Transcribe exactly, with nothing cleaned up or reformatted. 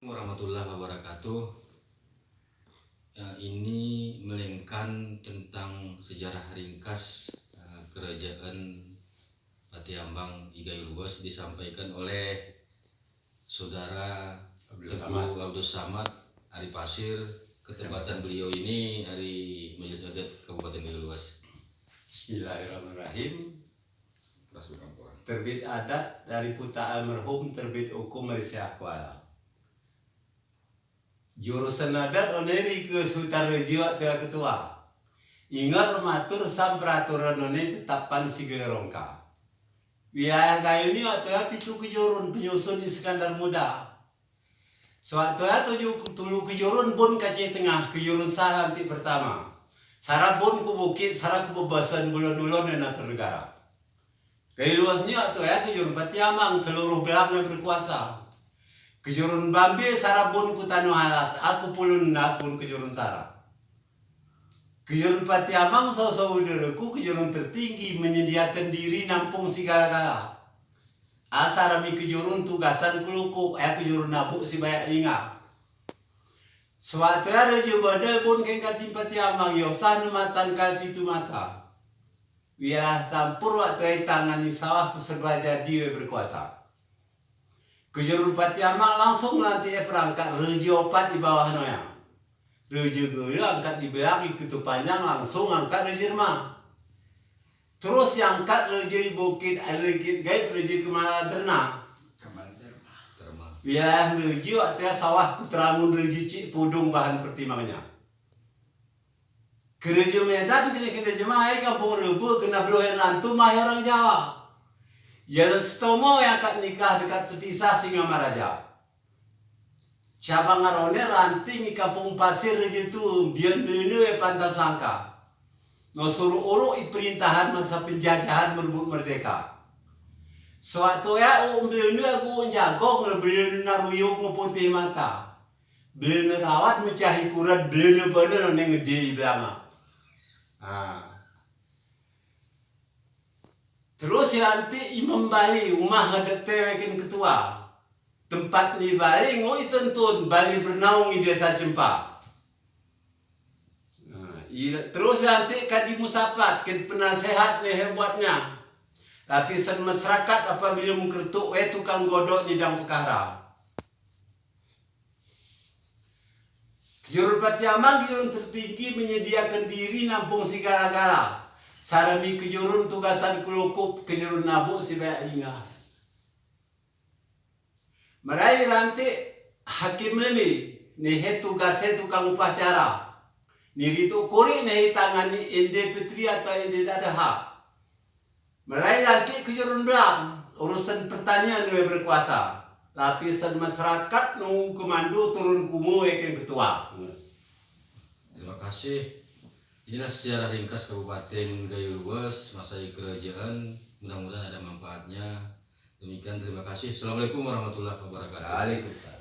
Warahmatullahi wabarakatuh. Eh, ini melainkan tentang sejarah ringkas, eh, kerajaan Patih Ambang Igayul Luwes disampaikan oleh Saudara Abdul Teguh Samad. Abdul Samad Ari Pasir. Ketempatan beliau ini dari Majelis Adat Kabupaten Igayul Luwes. Bismillahirrahmanirrahim. Terbit adat dari puta almarhum, terbit hukum dari Syekh Kuala. Jurusan adat one ri keu Sultan Reujeuek teuka keutua. Ingat reumatur sam peuratoran one teutapan sigeuleu rongka. Wilayah gayue nyoe teuka pitu keujurun peunyusun Iskandar Muda. Seuwaktu nyan tujoh tulu keujurun bon kacé teungoh keujurun sah lantik peurtama. Sara bon ku bukét, sara ku beubasan buleuen-ulôn dan ateueh neugara. Keu luwes nyoe teuka keujurun Patih Ambang seuluroh blang nyang beukuasa. Keujurun Bambe sara bon ku tanoh alas, aku pulun nas bon keujurun sara. Keujurun Patih Ambang soe-soe udeuruku keujurun tertinggi menyediakan diri nampung sigala-gala. Asa rami keujurun tugasan kulukuk, eh keujurun nabuk sibayak linga. Seuwaktu nyan Reujeuek Beudeu bon keng katim Patih Ambang yoh sah neumatan kal pitu mata. Wilayah Tampur waktu nyan tangani sawah keu seubab jadi we beukuasa. Keujurun Patih Ambang langsong lantik peurangkat Reujeuek opat di bawah noya. Reujeuek geuyue angkat di blang di Keutupanyang langsong angkat Reujeuek Reuma. Terus nyang angkat Reujeuek Bukét, Bukét Gaib, Reujeuek Keumala Derna. Wilayah Reujeuek ateueh sawah Kutramun Reujeuek Cik Pudong bahan peutimang nyan. Keu Reujeuek Medan keuneuk keuneuk jeumahe gampông Reubeuek keunan bloh nyang rantu mahe ureuëng Jawa. Jalan Seutomo nyang angkat nikah deukat Peutisah singoh Maraja. Cabang aroe nyoe ranting i Kampung Pasir Reujeuek Tuem, bieun Beuleuneu i Pantan Selangka. Ngon surok-urok i peurintahan masa peunjajahan meureubot meurdehka. Seuwaktu nyan ureuëng Beuleuneu geuwon jagong lé Beuleuneu na ruyueng meuputéh mata. Beuleuneu rawat meucah i kureut, Beuleuneu beuneu ngon ngeudil i beulama. Ha. Terus lantik Imam Bali, umah adat teuh wekon keutua. Teumpat mi Bali ngon i Teuntun, Bali Beureunawong i Desa Cempa. Nah, i, terus lantik Kadi Musapat, keu peunaseuhat nyoe hebatnya. Lapisan masyarakat apabila meukeureutok, eh, tukang godok nyidang peukara. Keujurun Patih Ambang keujurun tertinggi menyediakan diri nampung sigala-gala. Sarami keujurun tugasan kulukuk, keujurun nabuk sibayak linga. Meurayeuk lantik Hakim Leumé, nihé tugasé tukang upacara. Nirituk kurik nihé tangani indai peutri atawa indai dadah. Meurayeuk lantik keujurun blang, urusan pertanian we beukuasa. Lapisan masyarakat nunggu keumando turun kumu wekon keutua. Terima kasih. Inilah sejarah ringkas Kabupaten Gayo Luwes masa keurajaan. Mudah-mudahan ada manfaatnya. Demikian, terima kasih. Assalamualaikum warahmatullahi wabarakatuh. Waalaikumsalam.